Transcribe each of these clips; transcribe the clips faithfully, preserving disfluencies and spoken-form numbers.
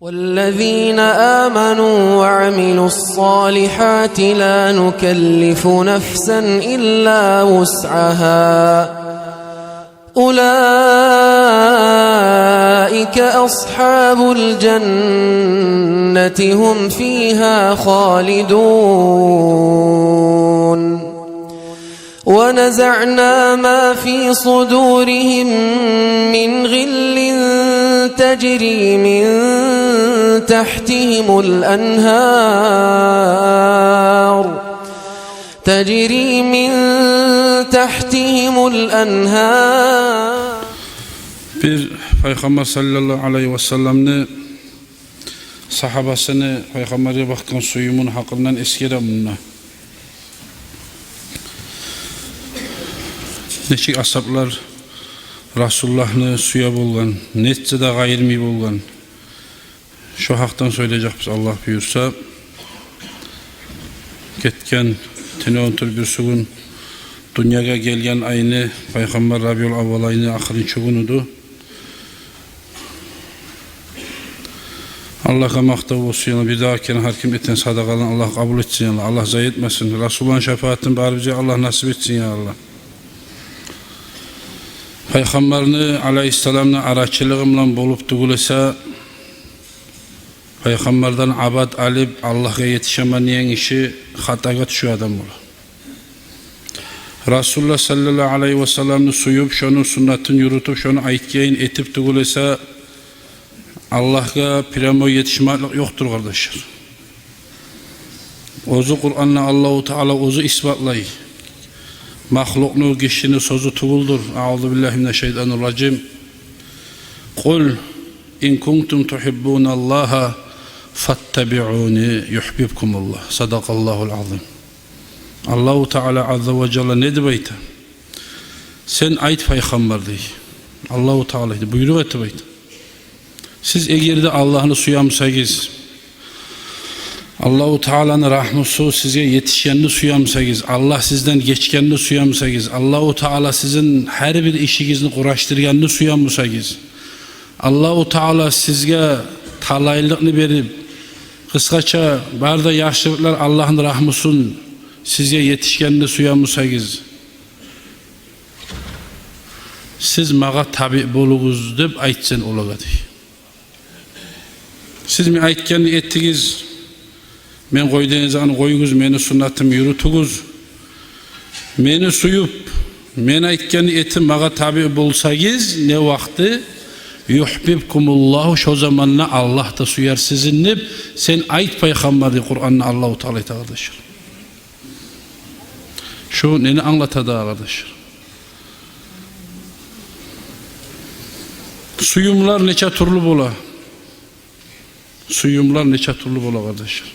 والذين آمنوا وعملوا الصالحات لا نكلف نفسا إلا وسعها أولئك أصحاب الجنة هم فيها خالدون. ونزعنا ما في صدورهم من غل تجري من تحتهم الأنهار، تجري من تحتهم الأنهار. Бир Пайхаммар саллаллагьу алайгьи васалламны сагьабасыны Пайхаммаргъа бакъгъан сююмюн гьакъындан эсгере мунда. Нечик асгьаблар Расулуллагьны сюе болгъан, нетсе де къайырмай болгъан. Шо гьакъдан сёйлежекбиз, Аллагь буюрса. Гетген тюнегюн тюгюл, бирисигюн дюньягъа гелген айны, Пайхаммар рабиул аввал айны ахырынчы гюнюдюр. Аллагьгъа макътав болсун, я Аллагь, бирдагъы керен гьар ким этген садакъаланы Аллагь къабул этсин, я Аллагь. Аллагь зая этмесин. Расулуллагьны шапаатын барыбызгъа Аллагь насип этсин, я Аллагь. Пайхаммарны алайгьиссаламны арачылыгъы булан болуп тюгюл эсе, Пайхаммардан абат алып, Аллагьгъа етишемен деген гиши хатагъа тюше адам бола. Расулуллагь саллаллагьу алайгьи васалламны сююп, шону суннатын юрютюп, шону айтгъанын этип тюгюл эсе, Аллагьгъа прямой етишмеклик ёкъдур, къардашлар. Оьзю Къуранда Аллагьу Таала оьзю исбатлай. Махлукъну, гишини сёзю тюгюлдюр. Аузу биллагьи минаш-шайтанир-ражим. قل إن كنتم تحبون الله فاتبعوني يحببكم الله. صدق الله العظيم. Аллагьу Таала азза ва жалла не деп айта? Сен айт, Пайхаммар, дей. Аллагьу Таала айта, буйрукъ этип айта. Сиз эгер де Аллагьны сюе бусагъыз, Аллагьу Тааланы рагьмусу сизге етишгенни сюе бусагъыз, Аллагь сизден гечгенни сюе бусагъыз, Аллагьу Таала сизин гьар бир ишигизни къурашдыргъанны сюе бусагъыз, Аллагьу Таала сизге талайлыкъны берип, къысгъача, бары да яхшылыкълар, Аллагьны рагьмусун сизге етишгенни сюе бусагъыз, сиз магъа табиъ болугъуз деп айт сен олагъа, дей. Сиз мен айтгъанны этигиз, мен къой деген затны къоюгъуз, мени суннатым юрютюгюз. Мени сююп, мен айтгъанны этип, магъа табиъ болсагъыз, не вакъти, يحببكم الله, шо заманда Аллагь да сюер сизин деп сен айт, Пайхаммар, дей Къуранда Аллагьу Таала айта, къардашлар. Шу нени англата дагъы, къардашлар? Сююмлер нече тюрлю бола? Сююмлер нече тюрлю бола, къардашлар?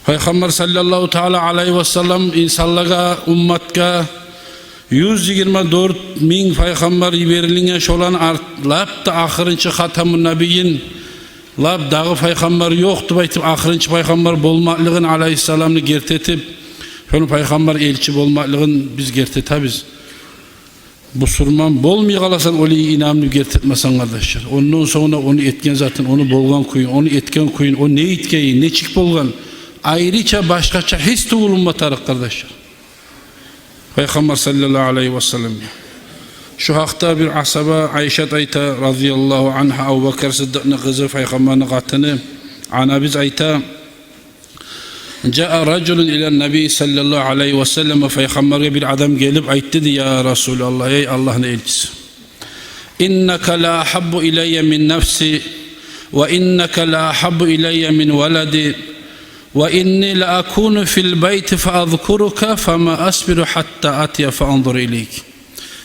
Пайхаммар саллаллагьу таала алайгьи васаллам инсанлагъа, умматгъа юз йигирма дёрт минг пайхаммар йиберилинген, шоланы арт-, лап да ахырынчы хатамун набийин, лап дагъы пайхаммар ёкъ деп айтып, ахырынчы пайхаммар болмакълыгъын алайгьиссаламны герти этип, шону пайхаммар, элчи болмакълыгъын биз герти этебиз. Бусурман болмай къаласан, олай инамны герти этмесенг, къардашлар. Ондан сонг да ону этген затын, ону болгъан кююн, ону этген кююн, о не этгени, нечик болгъан, айрыча башгъача гьис тюгюл унама тарыкъ, къардашлар. Пайхаммар саллаллагьу алайгьи васаллам. Шу гьакъда бир асгьаба Айшат айта, разияллагьу ангьа, Абубакар Сыддыкъны къызы, пайхаммарны къатыны, анабыз айта: جاء رجل إلى النبي صلى الله عليه وسلم, пайхаммаргъа бир адам гелип айтды дей: يا رسول الله, эй Аллагьны элчиси, إنك لأحب إلي من نفسي، وإنك لأحب إلي من ولدي، وإني لأكون في البيت فأذكرك فما أصبر حتى آتي فأنظر إليك.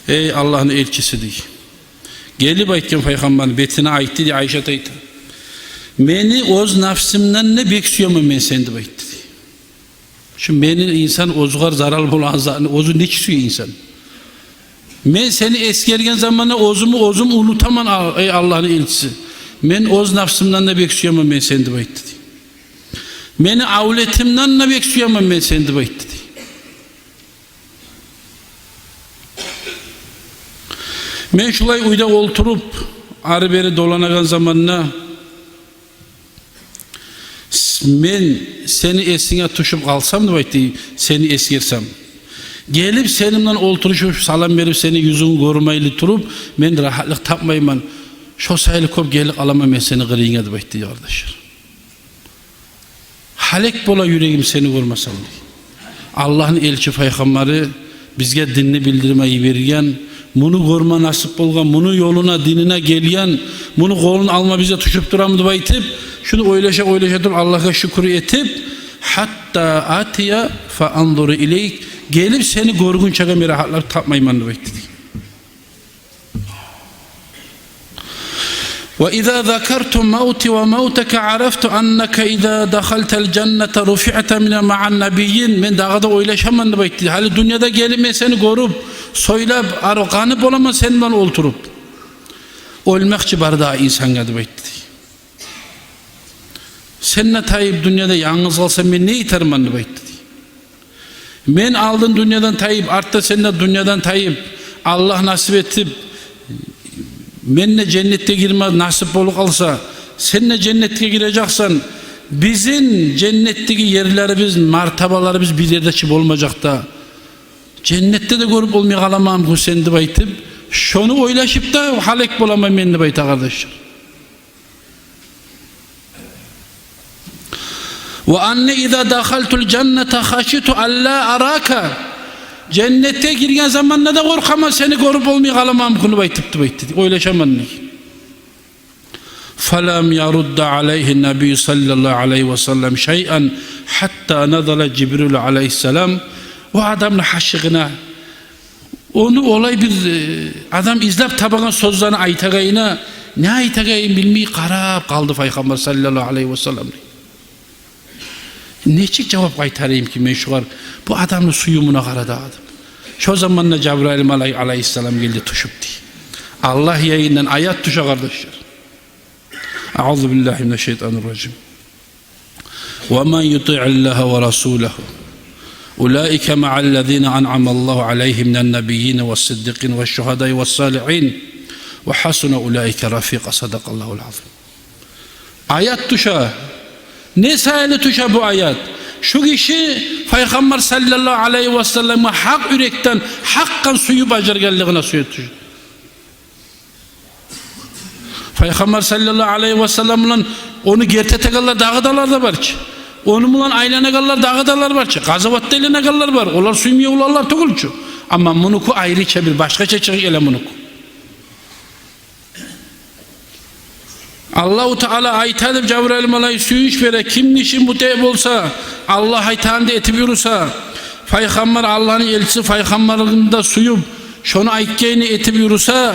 Эй Аллагьны элчиси, дей. Гелип айтгъан, пайхаммарны бетине айтды дей, Айшат айта: мени оьз напсымдан да бек сюемен мен сени, деп айтды дей. Шу мени, инсан оьзюгер зарал болагъан затны оьзю нечик сюе инсан? Мен сени эсгерген заманда оьзюмню оьзюм унутаман, а-, эй Аллагьны элчиси. Мен оьз напсымдан да бек сюемен мен сени, деп айтды дей. Мени авлетимден де бек сюемен мен сени, деп айтды дей. Мен шулай уьйде олтуруп, ары-бери доланагъан заманда, «Мен сени эсинге тюшюп къалсам, – деп айтды, – сени эсгерсем, гелип сени булан олтурушуп, салам берип, сени юзюнгню гёрмейли туруп, мен рагьатлыкъ тапмайман. Шо саялы кёп гелип къаламан мен сени къырыйынга», – деп айтды, къардашлар. «Гьалек бола юрегим сени гёрмесем», – дей. Аллагьны элчи пайхаммары бизге динни билдирме йиберген, муну гёрме насип болгъан, муну ёлуна, динине гелген, муну къолун алма бизге тюшюп турамы деп айтып, шуну ойлаша-ойлаша туруп, Аллагьгъа шюкюр этип, «гьатта атия фа анзура илейк», гелип сени гёргюнчеге мен рагьатлыкъ тапмайман деп айтды, дей. «Ва иза закарту мавти ва мавтака арафту аннака иза дахалтал жанната руфиъта мина маъан набийин». Мен дагъы да ойлашаман деп айтды. Гьали дюньяда гелип мен сени гёрюп, сёйлеп, арив къанып боламан сени булан олтуруп. Оьлмек чи бар дагъы инсангъа деп айтды, дей. Сенден тайып дюньяда янгыз къалсам мен не этермен деп айтды, дей. Мен алдын дюньядан тайып, артда сен де дюньядан тайып, Аллагь насип этип, мен де женнетге гирме насип болуп къалса, сен де женнетге гирежексен, бизин женнетдеги ерлерибиз, мартабаларыбыз бир ерде чи болмажакъ да, женнетде де гёрюп болмай къаламанмы сени деп айтып, шону ойлашып да гьалек боламан мен деп айта, къардашлар. «Ва анни иза дахалтул жанната хашиту алла арака». Женнетге гирген заманда да къоркъаман сени гёрюп болмай къаламанмы деп айтып, деп айтды, дей. Ойлашаман, дей. «Фалам ярудда алайгьи набий саллаллагьу алайгьи ва саллам шайъан гьатта назала Жибрил алайгьиссалам». О адамны гьашыгъына, ону олай бир, э, адам излеп табагъан сёзлени айтагъанына, не айтагъанын билмей къарап къалды Пайхаммар саллаллагьу алайгьи ва саллам. Нечик жавап къайтарайым ки мен шугъар, бу адамны сююмюне къара дагъы деп. Шо заманда Жабрайыл малайик алайгьиссалам гелди тюшюп, дей. Аллагь ягъындан аят тюше, къардашлар. Аузу биллагьи минашшайтанир ражим. «Ва ман ютиъиллагьа ва расулагьу, улаика маъаллазина анъамаллагьу алайгьим минан набийина вас сиддикъина ваш шугьадаи вас салигьин, ва гьасуна улаика рафикъа». Садакъаллагьул азим. Аят тюше. Не саялы тюше бу аят? Шу гиши Пайхаммар саллаллагьу алайгьи ва салламгъа гьакъ юрекден, гьакъдан сююп бажаргъанлыгъына сююп тюше. Пайхаммар саллаллагьу алайгьи ва саллам булан ону герти этегенлер дагъы да бар чы. Ону булан айланагъанлар дагъы да бар чы. Къазаватда айланагъанлар бар. Олар сюймей уланлар тюгюл чю. Амма мунуку айрыча бир башгъача чыгъып геле мунуку. Аллагьу Таала айта деп Жабрайыл малайик сююнч бере, ким гиши мутиъ болса, Аллагь айтгъанны этип юрюсе, Пайхаммар, Аллагьны элчиси Пайхаммарны да сююп, шону айтгъанны этип юрюсе,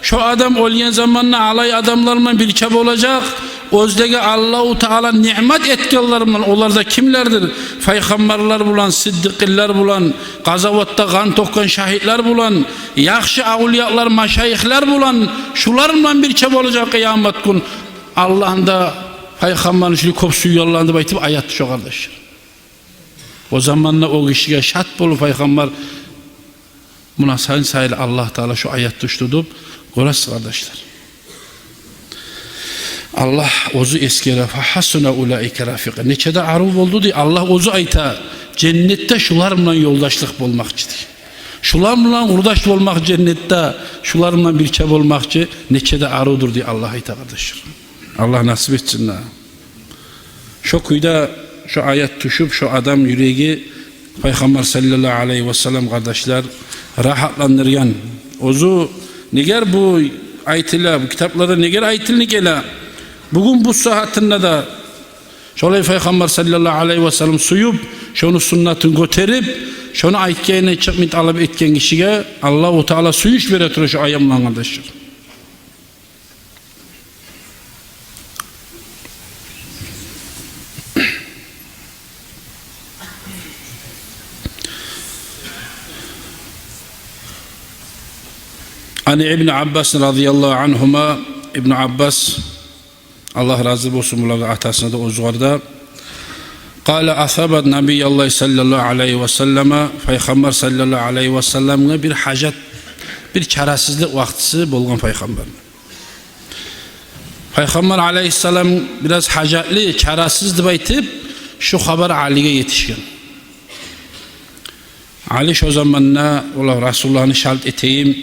шо адам оьлген заманда алай адамлар булан бирче болажакъ, оьзлеге Аллагьу Таала ниъмат этгенлер булан. Олар да кимлердир? Пайхаммарлар булан, сиддикъинлер булан, къазаватда къан тёкген шагьитлер булан, яхшы авлиятлар, машайихлер булан, шулар булан бирче болажакъ къыямат гюн. Аллагьны да, Пайхаммарны шулай кёп сюйгенлер деп айтып аят тюше, къардашлар. О заманда о гишиге шат болуп Пайхаммар, муна сен саялы Аллагь Таала шу аят тюшдю деп, гёресиз, къардашлар. Аллагь оьзю эсгере: «Фа гьасуна улаика рафикъа». Нече де арив болду дей. Аллагь оьзю айта, женнетде шулар булан ёлдашлыкъ болмакъчы дей. Шулар булан къурдаш болмакъ женнетде, шулар булан бирче болмакъчы нече де аривдюр дей, Аллагь айта, къардашлар. Аллагь насип этсин дагъы. Шо кюйде шо аят тюшюп, шо адам юреги Пайхаммар саллаллагьу алайгьи ва саллам, къардашлар, рагьатландыргъан. Оьзю негер бу айтыла, бу китапларда негер айтылынып геле, бугюн бу сагьатында да шолай Пайхаммар саллаллагьу алайгьи ва саллам сююп, шону суннатын гётерип, шону айтгъанын чыкъмай талап этген гишиге Аллагьу Таала сююнч бере тура шо аят булан, къардашлар. Ан Ибн Аббас радияллагьу ангьума, Ибн Аббас, Аллагь рази болсун булагъа, атасына да, оьзюгер де. Къала: асабат набияллагьи саллаллагьу алайгьи ва саллама, Пайхаммар саллаллагьу алайгьи ва салламгъа бир гьажат, бир чарасызлыкъ вакътиси болгъан Пайхаммарны. Пайхаммар алайгьиссалам бираз гьажатлы, чарасыз деп айтып, шу хабар Алиге етишген. Али шо заманда: «Олай, Расулуллагьны шалт этейим,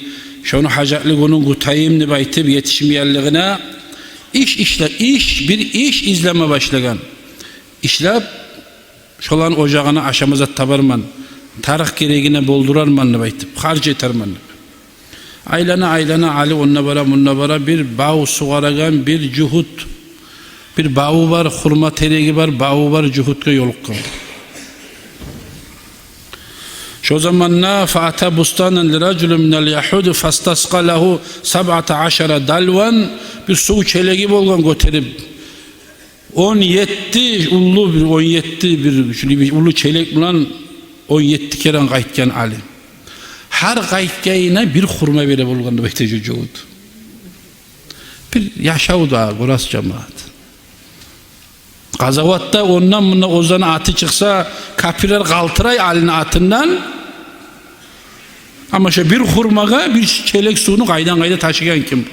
шону гьажатлы гюнюн кютейим», — деп айтып, етишмейгенлигине иш ишле-, иш, бир иш излеме башлагъан. Ишлеп, шоланы ожагъына ашама зат табарман, тарыкъ-герегине болдурарман деп айтып, харж этермен деп. Айлана-айлана Али онда бара, мунда бара, бир бав сугъарагъан бир жугьут, бир баву бар, хурма тереги бар, баву бар жугьутгъа ёлукъгъан. Шо заманда: «Фаата бустанан лиражулин минал ягьуд фастаскъа лагьу сабъата ашара далван», бир сув челеги болгъан гётерип, он етти уллу бир, он етти бир, шулай бир уллу челек булан он етти керен къайтгъан Али. Гьар къайтгъанына бир хурма бере болгъан деп айта жугьут. Бир яшав да, гёресиз, жамаат. Къазаватда ондан-мундан оьзлени аты чыкъса, капирлер къалтырай Алини атындан. Амма шо бир хурмагъа бир челек сувну къайдан-къайда ташыгъан ким?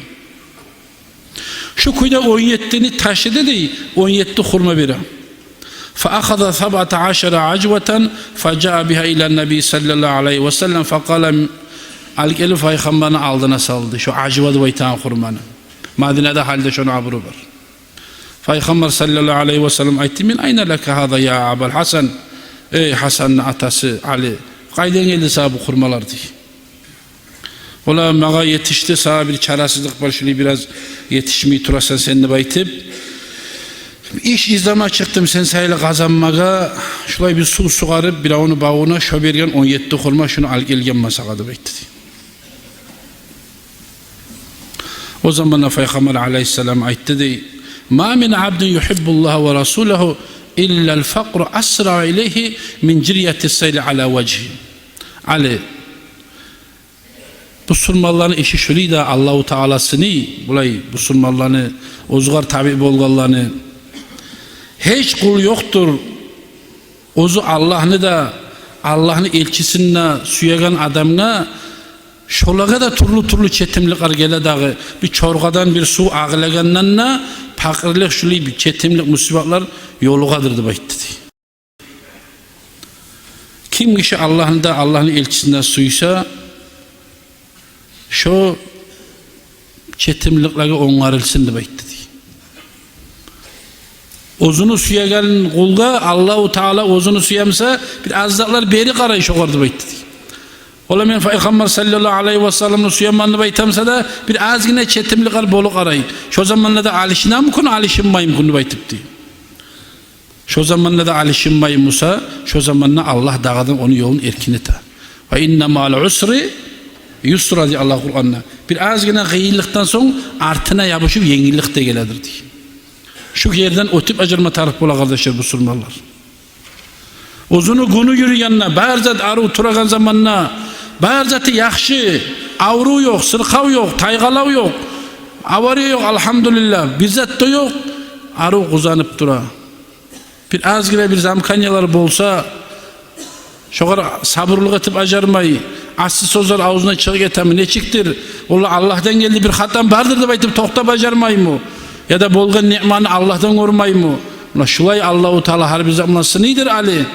Шу кюйде он еттини ташыды дей, он етти хурма бере. Фаахаза сабъата ашара ажватан фажаа бига ила ннабий саллаллагьу алайгьи ва саллам факъала, алып гелип пайхаммарны алдына салды шо ажва деп айтагъан хурманы. Мадинада гьали де шону абуру бар. Пайхаммар саллаллагьу алайгьи ва саллам айтды: «Мин айна лака гьаза я Абал Гьасан?» Эй Гьасанны атасы Али, къайдан гелди сагъа бу хурмалар, дей. Олар магъа етишди, сагъа бир чарасызлыкъ бар, шулай бираз етишмей турасан сен деп айтып, иш излеме чыкъдым сен саялы къазанмагъа, шулай бир сув сугъарып биревню бавуна, шо берген он етти хурма, шуну алып гелгенмен сагъа деп айтды, дей. О заманда Пайхаммар алайгьиссалам айтды, дей: «Ма мин абдин югьиббуллагьа ва расулагьу иллал факъру асраа илайгьи мин жариятис сайли ала важгьи». Али, бусурманланы иши шулай да, Аллагьу Таала сыйынып, булай бусурманланы, оьзюгер табиъ болгъанланы. Гьеч къул ёкъдур, оьзю Аллагьны да, Аллагьны элчисин де сюеген адамгъа шолагъа да тюрлю-тюрлю четимликлер геле дагъы. Бир чоргъадан бир сув агъылагъандан да пакъырлыкъ, шулай бир четимлик, мусибатлар ёлугъадыр деп айтды, дей. Ким гиши Аллагьны да, Аллагьны элчисин де сюйсе, шо четимликлеге онгарылсын деп айтды, дей. Оьзюню сюеген къулгъа Аллагьу Таала оьзюню сюемсе, бир аз затлар бери къарай шогъар деп айтды, дей. Олай мен Пайхаммар саллаллагьу алайгьи ва салламны сюемен деп айтамса да, бир азгъына четимликлер болуп къарай. Шо заманда да алышына мумкин, алышынмай мумкин деп айтыпты. Шо заманда да алышынмай буса, шо заманда Аллагь дагъыдан ону ёлун эркин эте. «Ва инна маал усри юсра», дей Аллагь Къуранда. Бир азгъына къыйынлыкъдан сонг артына ябушуп енгиллик де геледир, дей. Шу ерден оьтюп ажырма тарыкъ бола, къардашлар, бусурманлар. Оьзюню гюню юрюгенде, бар зат арив турагъан заманда, бар заты яхшы, аврув ёкъ, сыркъав ёкъ, тайгъалав ёкъ, авария ёкъ, алгьамдулиллагь, бир зат да ёкъ, арив къазанып тура. Бир азгъына бир замканиялар болса, шогъар сабурлукъ этип ажармай, асси сёзлер авзундан чыгъып гетеми, нечикдир, олай Аллагьдан гелди, бир хатам бардыр деп айтып токътап ажармаймы? Яда болгъан ниъманы Аллагьдан гёрмейми? Муна шулай Аллагьу Таала гьар бир заманда сынайдыр Али.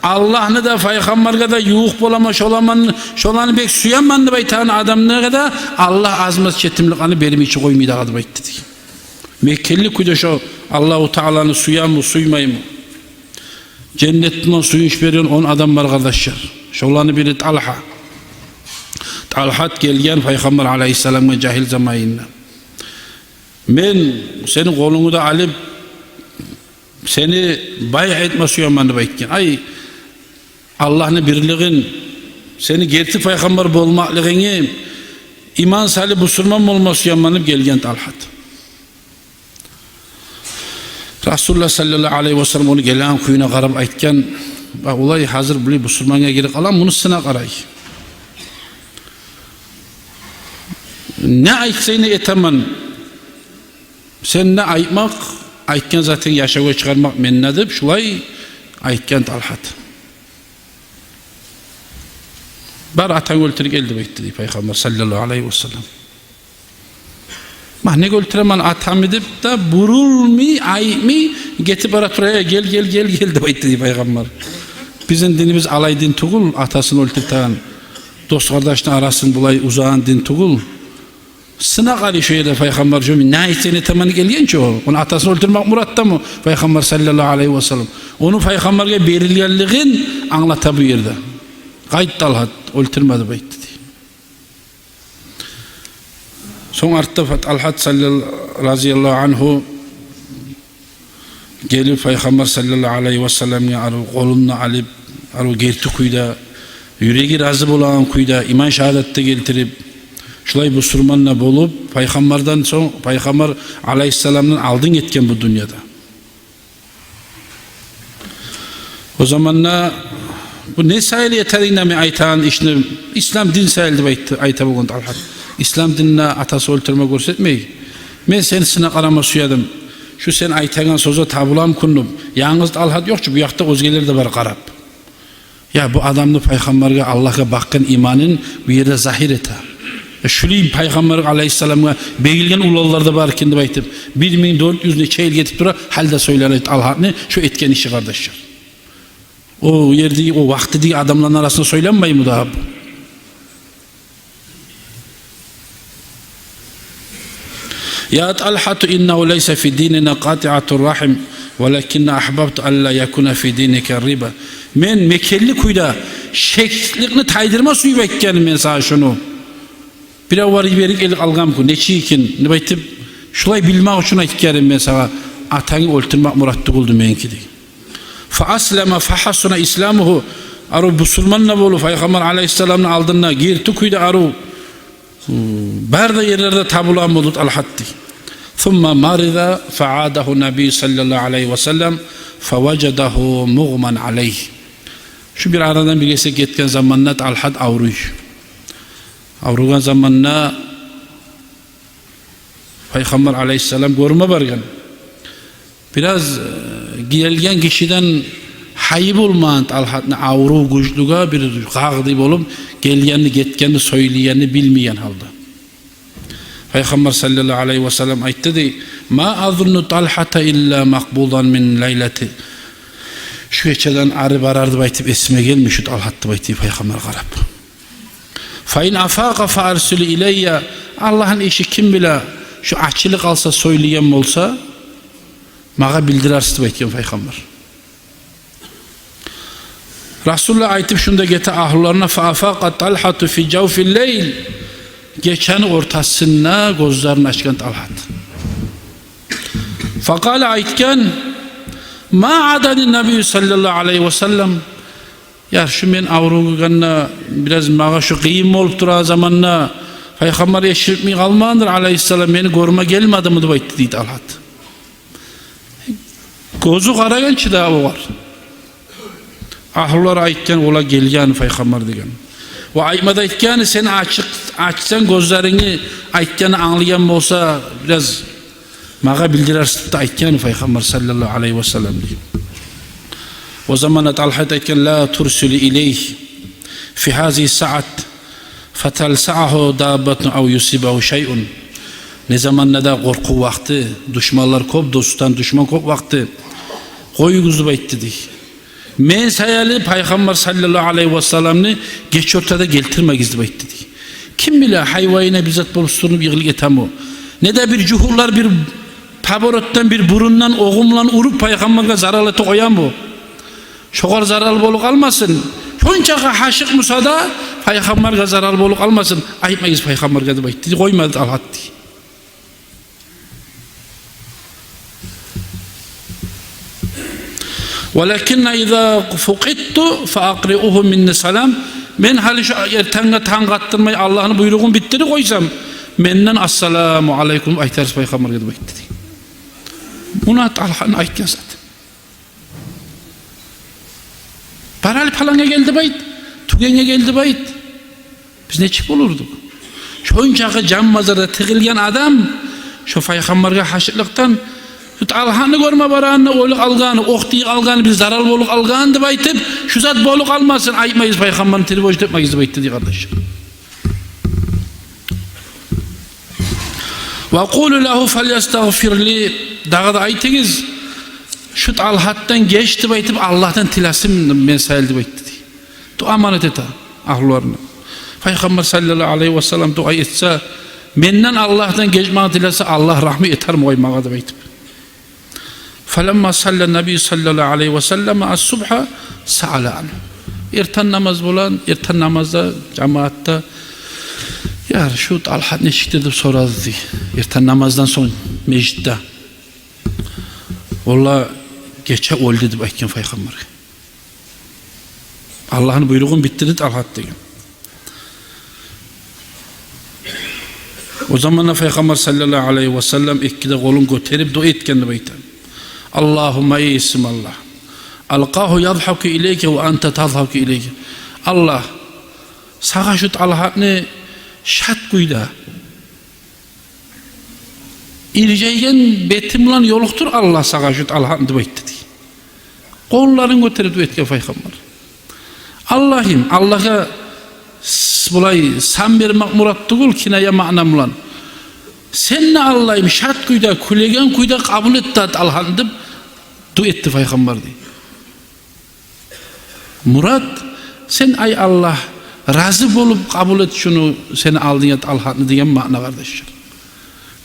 Аллагьны да, Пайхаммаргъа да ювукъ боламан, шоламан, шоланы бек сюемен деп айтагъан адамлагъа да Аллагь аз-маз четимликлени бермей чи къоймай дагъы деп айтды, дей. Мекенли кюйде шо Аллагьу Тааланы сюеми, сюймейми? Женнет булан сююнч берген он адам бар, къардашлар. Шоланы бири Талгьа. Талгьат гелген Пайхаммар алайгьиссаламгъа жагьил заманында: «Мен сени къолунгну да алып, сени байъ этме сюемен», — деп айтгъан. «Ай, Аллагьны бирлигин, сени герти пайхаммар болмакълыгъынгны, иман салып бусурман болма сюемен», — деп гелген Талгьат. Расулуллагь саллаллагьу алайгьи ва саллам ону гелген кююне къарап айтгъан: «Ба, олай гьазир булай бусурмангъа гирип къалгъан, муну сына къарай. Не айтсанг да этемен. Сен де айтмакъ, айтгъан затынг яшавгъа чыгъармакъ менде», — деп шулай айтгъан Талгьат. «Бар, атангны оьлтюрюп гел», — деп айтды, дей, Пайхаммар саллаллагьу алайгьи ва саллам. Ма, неге оьлтюремен атамны деп де бурулмай, айтмай, гетип бара тура, «Э, гел, гел, гел, гел», — деп айтды дей Пайхаммар. Бизин динибиз алай дин тюгюл, атасын оьлтюртеген, дос-къардашны арасын булай бузагъан дин тюгюл. Сынакъ али шо ерде Пайхаммар, шо мен не айтсам этемен гелген чи о. Ону атасын оьлтюрмек муратдамы Пайхаммар саллаллагьу алайгьи васаллам? Ону Пайхаммаргъа берилгенлигин англата бу ерде. «Къайт, Талгьат, оьлтюрме», — деп айтды дей. Сонг артда Фа-, Талгьат саллал-, разияллагьу ангьу гелип, Пайхаммар саллаллагьу алайгьи васалламгъа арив къолун да алып, арив герти кюйде, юреги рази болагъан кюйде, иман шагьадат да гелтирип, шулай бусурман да болуп, Пайхаммардан сонг, Пайхаммар алайгьиссаламдан алдын гетген бу дюньяда. О заманда: «Бу не саялы этединг де мен айтагъан ишни, ислам дин саялы», — деп айтды, айта болгъан Талгьат. Ислам динде атасы оьлтюрме гёрсетмей. «Мен сени сынап къарама сюедим. Шу сен айтагъан сёзге табуламы экен деп». Янгыз Талгьат ёкъ чу, бу якъда оьзгелер де бар къарап. Я, бу адамны Пайхаммаргъа, Аллагьгъа бакъгъан иманын бу ерде загьир эте. Э, шулай Пайхаммар алайгьиссаламгъа бегилген уланлар да бар экен деп айтып, бир минг дёрт юз нече йыл гетип тура, гьали де сёйлей Талгьатны шо этген иши, къардашлар. О ердеги, о вакътидеги адамланы арасында сёйленмейми дагъы бу? «Я Талгьату, иннагьу лайса фи динина къатиатур рагьим, валакинни агьбабту алла якуна фи диника риба». Мен мекенли кюйде шекликни тайдырма сююп айтгъаным мен сагъа шуну. Бирев барып йиберип элик алгъанмы экен, нечик экен деп айтып, шулай билмек учун айтгъаным мен сагъа, атангны оьлтюрмек мурат тюгюлдю меники дей. «Фа аслама фа гьасуна исламугьу». Арив бусурман да болуп, Пайхаммар алайгьиссаламны алдында герти кюйде арив, бары да ерлерде табулагъан болду Талгьат дей. «Сумма марида фа адагьу набий саллаллагьу алайгьи васаллам фа важадагьу мугъман алайгьи». Шу бир арадан бир гесек гетген заманда Талгьат авруй. Авругъан заманда Пайхаммар алайгьиссалам гёрме баргъан. Бираз, э, гелген гишиден гьайы болмагъан Талгьатны, аврув гючлюге, бир къагъды болуп, гелгенни, гетгенни, сёйлейгенни билмейген гьалда. Пайхаммар саллаллагьу алайгьи васаллам айтды дей: «Ма азунну Талгьата илла макъбузан мин лайлати». «Шу гечеден ари барар деп айтып эсиме гелмей шу Талгьат», — деп айтды Пайхаммар къарап. «Фа ин афакъа фа арсил илайя». Аллагьны иши, ким биле, шу ачылып къалса, сёйлейген болса, магъа билдирерсиз деп айтгъан Пайхаммар. Расулуллагь айтып шунда гете агьлюлерине: «Фа афакъа Талгьату фи жавфил лайл». Гечени ортасында гёзлерин ачгъан Талгьат. Фа къала, айтгъан: «Ма адани набий саллаллагьу алайгьи васаллам». Яр, шу мен авругъанда бираз магъа шу къыйын болуп турагъан заманда Пайхаммар эшитмей къалмагъандыр алайгьиссалам, мени гёрме гелмедими деп айтды дей Талгьат. Гёзю къарагъан чы да огъар. Агьлюлери айтгъан, олар гелген Пайхаммар деген. Ва айтма да айтгъан, сен ачыкъ, ачсанг гёзлерингни, айтгъанны англайгъан болса, бираз магъа билдирерсиз деп айтгъан Пайхаммар саллаллагьу алайгьи васаллам дей. О заманда Талгьат айтгъан: «Ла турсил илайгьи фи гьазигьи саат фаталсагьугьу даббатун ав юсибагьу шайъун». Не заманда да къоркъув вакъти, душманлар кёп, досдан душман кёп вакъти, къоюгъуз деп айтды дей. Мен саялы Пайхаммар саллаллагьу алайгьи васалламны гече ортада гелтирмегиз деп айтды дей. Ким биле, гьайвайына бир зат болуп, сюрюнюп йыгъылып гетеми? Не де бир жугьутлар бир поворотдан, бир бурундан огъу булан уруп Пайхаммаргъа зарал этип къоямы? Шогъар зарал болуп къалмасын. Шончакъы гьашыкъ буса да Пайхаммаргъа зарал болуп къалмасын. Айтмагъыз Пайхаммаргъа деп айтды. Къоймады Талгьат дей. «Валакинна иза фукъидту фа акъриугьу минни салам». Мен гьали шу эртенге танг атдырмай Аллагьны буйругъун битдирип къойсам, менден «Ассаламу алайкум» айтарсыз Пайхаммаргъа деп айтды дей. Муна Талгьатны айтгъан зат. Бар гьали, палангъа гел деп айт, тюгенге гел деп айт. Биз нечик болурдукъ? Шончакъы жан базарда тыгъылгъан адам, шо Пайхаммаргъа гьашыкълыкъдан, шу Талгьатны гёрме барагъанда оьлюп къалгъаны, окъ тийип къалгъаны, бир зарал болуп къалгъаны деп айтып, шу зат болуп къалмасын, айтмагъыз, Пайхаммарны тревожить этмегиз деп айтды дей, къардаш. «Ва къулу лагьу фальястагъфир ли». Дагъы да айтыгъыз, шу Талгьатдан геч деп айтып, Аллагьдан тилесин мен саялы деп айтды дей. Дуа аманат эте агьлюлерине. Пайхаммар саллаллагьу алайгьи васаллам дуа этсе, менден Аллагьдан гечмекни тилесе, Аллагь рагьму этер бугъай магъа деп айтып. «Фаламма салла набий саллаллагьу алайгьи васаллам ас-субгьа саала ангьу». Эртен намаз болгъан, эртен намазда жамаатда: «Я, шу Талгьат нечикдир?» – деп сорады дей. Эртен намаздан сонг межитде. «Валлагь, гече оьлдю», – деп айтгъан Пайхаммаргъа. «Аллагьны буйругъун битдирди Талгьат», – деген. О заманда Пайхаммар саллаллагьу алайгьи васаллам эки де къолун гётерип дуа этген деп айта: «Аллагьумма, эй Есим Аллагь, алкъагьу ядгьаку илайка ва анта тадгьаку илайка». Аллагь, сагъа шу Талгьатны шат кюйде, иржайгъан бетинг булан ёлукътур, Аллагь, сагъа шу Талгьатны деп айтды дей. Къолларын гётерип дуа этген Пайхаммар. Аллагьым, Аллагьгъа с-, булай сан бермек мурат тюгюл, киная маъна булан. Сен де, Аллагьым, шат кюйде, кюлеген кюйде къабул эт дагъы Талгьатны деп дуа этди Пайхаммар дей. Мурат, сен, ай Аллагь, рази болуп къабул эт шуну, сени алдынга Талгьатны деген маъна, къардашлар.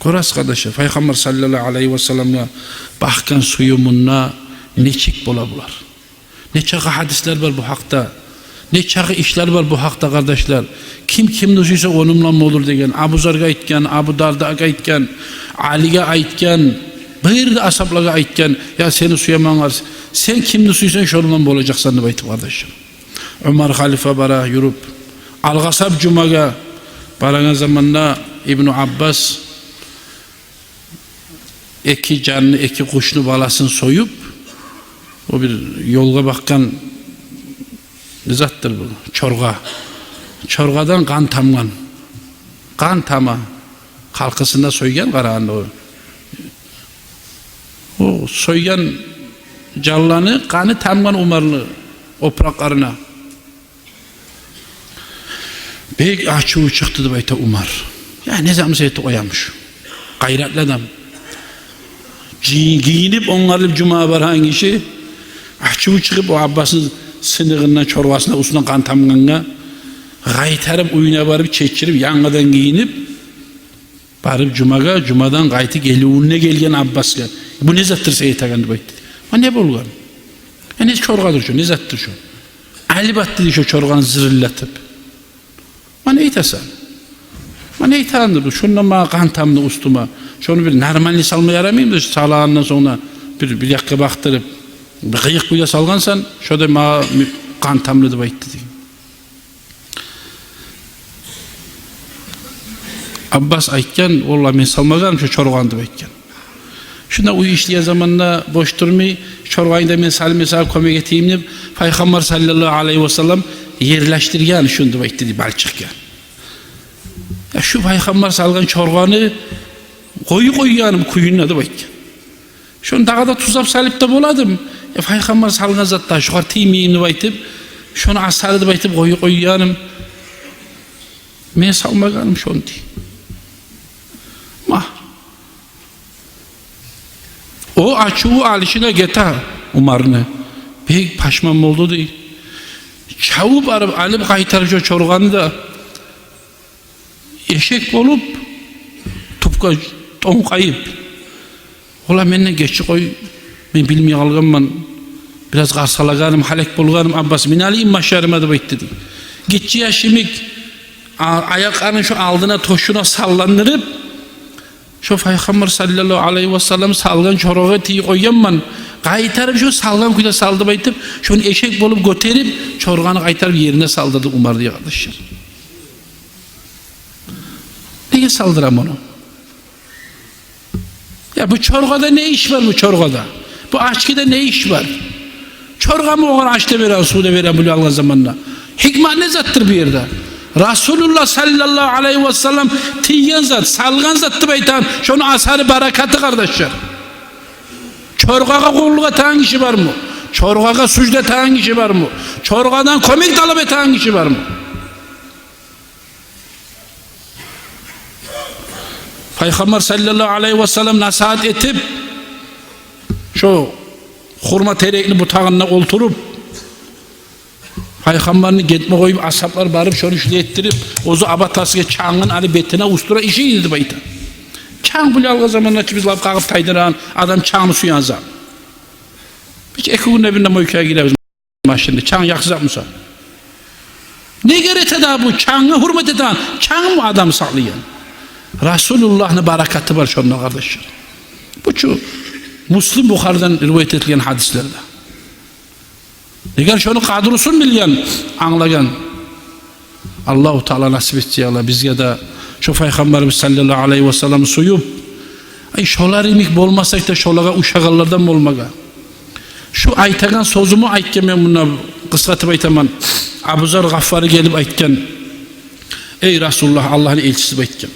Гёресиз, къардашлар, Пайхаммар саллаллагьу алайгьи васалламгъа бакъгъан сюювюнде нечик бола булар. Нечакъы гьадислер бар бу гьакъда. Нечакъы ишлер бар бу гьакъда, къардашлар. Ким кимни сюйсе, ону булан болур деген. Абу Заргъа айтгъан, Абу Дардагъа айтгъан, Алиге айтгъан, бир де асгьаблагъа айтгъан: «Я, сени сюемен, сен кимни сюйсенг, шону булан болажакъсан», – деп айтып, къардашлар. Умар халифа бара юрюп, алгъасап жумагъа барагъан заманда Ибну Аббас эки жанны, эки къушну баласын союп, о бир ёлгъа бакъгъан не затдыр бу, чоргъа. Чоргъадан къан тамгъан. Къан тама. Халкъысын да сойгъан, къарагъанда о. О сойгъан жанланы къаны тамгъан Умарны опуракъларына. Бек ачуву чыкъды деп айта Умар. Я, не заман этип къоямыш. Къайратлы адам. Жи-, гийинип, онгарылып жумагъа барагъан гиши, ачуву чыгъып, о Аббасны сыныгъындан, чоргъасына, уьстюнден къан тамгъангъа, къайтарып уьюне барып, чечирип, янгыдан гийинип, барып жумагъа, жумадан къайтып геливюнде гелген Аббасгъа: «Бу не затдыр сен этеген?» – деп айтды. «Ма не болгъан? Э, не чоргъадыр шо, не затдыр шо?» Алып атды дей шо чоргъаны зырылдатып. «Ма не этесен? Ма не этегендир бу? Шондан магъа къан тамды уьстюме. Шону бир нормальный салма ярамаймы? Салагъандан сонг да бир, бир якъгъа бакъдырып, бир къыйыкъ кюйде салгъансан, шо да магъа къан тамды», – деп айтды дей. Аббас айтгъан: «Валлагь, мен салмагъанман шо чоргъаны», – деп айтгъан. Шунда уьй ишлеген заманда бош турмай, «Чоргъангны да мен салып, мен сагъа кёмек этейим», – деп, Пайхаммар саллаллагьу алайгьи васаллам ерлешдирген шуну деп айтды дей, балчыкъгъа. «Я, шу Пайхаммар салгъан чоргъаны къоюп къойгъаным кюйюнде», – деп айтгъан. «Шону дагъы да тюзеп салып да бола эдим. Э, Пайхаммар салгъан зат да, шогъар тиймейим деп айтып, шону асары деп айтып къоюп къойгъаным. Мен салмагъаным шону», – дей. Ма. О ачуву алышына гете Умарны. Бек пашман болду дей. Чабып барып, алып къайтарып шо чоргъаны да, эшек болуп, тюпге тонкъайып: «Ола, менден гечип къой, мен билмей къалгъанман, бираз къарсалагъаным, гьалек болгъаным, Аббас, мине алайым башларыма», – деп айтды дей. Гиччи яш йимик, а-, аякъларын шо алдына, тёшюне салландырып, «Шо Пайхаммар саллаллагьу алайгьи васаллам салгъан чоргъагъа тийип къойгъанман, къайтарып шо салгъан кюйде сал», – деп айтып, шону эшек болуп гётерип, чоргъаны къайтарып ерине салдырды Умар дей, къардашлар. Неге салдыра муну? Я, бу чоргъада не иш бар, бу чоргъада? Бу ачкиде не иш бар? Чоргъамы огъар аш да бере, сув да бере, булай алгъан заманда? Гьикмат не затдыр бу ерде? Расулуллагь саллаллагьу алайгьи васаллам тийген зат, салгъан зат деп айтагъан, шону асары, баракаты, къардашлар. Чоргъагъа къуллукъ этеген гиши бармы? Чоргъагъа сужда этеген гиши бармы? Чоргъадан кёмек талап этеген гиши бармы? Пайхаммар саллаллагьу алайгьи васаллам насигьат этип, шо хурма терекни бутагъында олтуруп, пайхаммарны гетме къоюп, асгьаплар барып, шону шулай этдирип, оьзю абатасыгъа чангын алып бетине уьстюре, иши эди деп айта. Чанг булай алгъан заманда чы биз лап къагъып тайдырагъан, адам чангны сюеген зат. Биз эки гюнде биринде мойкагъа гиребиз. Машинде чанг якъсакъ буса. Неге эте дагъы бу чанггъа гьюрмет этеген, чангмы адам сакълайгъан? Расулуллагьны баракаты бар шонда, къардашлар. Бу чу Муслим, Бухаридан ривоят этилген гьадислерде. Эгер шону къадрусун билген, англагъан, Аллагьу Таала насип этсин, я Аллагь, бизге де шо Пайхаммарыбыз саллаллагьу алайгьи васалламны сююп, ай, шолар йимик болмасакъ да, шолагъа ушагъанлардан болмагъа. Шу айтагъан сёзюмню айтгъан мен мунда, къысгъартып айтаман. Абузар Гъаффари гелип айтгъан: «Эй Расулуллагь, Аллагьны элчиси», — деп айтгъан.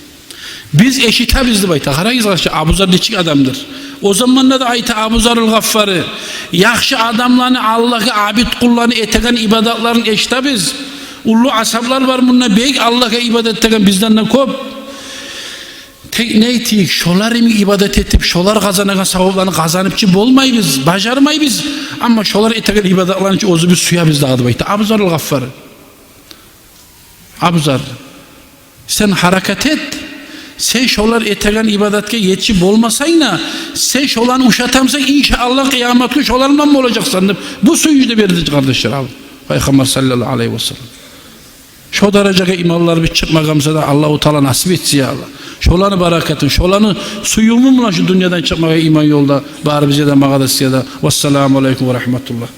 «Биз эшитебиз», — деп айта. Къарагъыз, къардашлар, Абузар нечик адамдыр. О заманда да айта Абузарул Гъаффари: «Яхшы адамланы, Аллагьгъа абид къулланы этеген ибадатларын эшитебиз. Уллу асгьаплар бар мунда, бек Аллагьгъа ибадат этеген, бизден де кёп. Тек не этейик, шолар йимик ибадат этип, шолар къазанагъан савапланы къазанып чы болмайбыз, бажармайбыз. Амма шолар этеген ибадатланы чы оьзюбюз сюебиз дагъы», — деп айта Абузарул Гъаффари. Абузар, сен гьаракат эт, сен шолар этеген ибадатгъа етишип болмасанг да, сен шоланы ушатамсан, иншааллагь, къыямат гюн шолар булан болажакъсан деп, бу сююнчню берди, къардашлар, Абу Пайхаммар саллаллагьу алайгьи васаллам. Шо даражагъа иманларыбыз чыкъмагъан буса да, Аллагьу Таала насип этсин, я Аллагь. Шоланы баракатын, шоланы сююмю булан шу дюньядан чыкъмагъа иман ёлда барыбызгъа да, магъа да, сизге де. Вассаламу алайкум ва рагьматуллагь.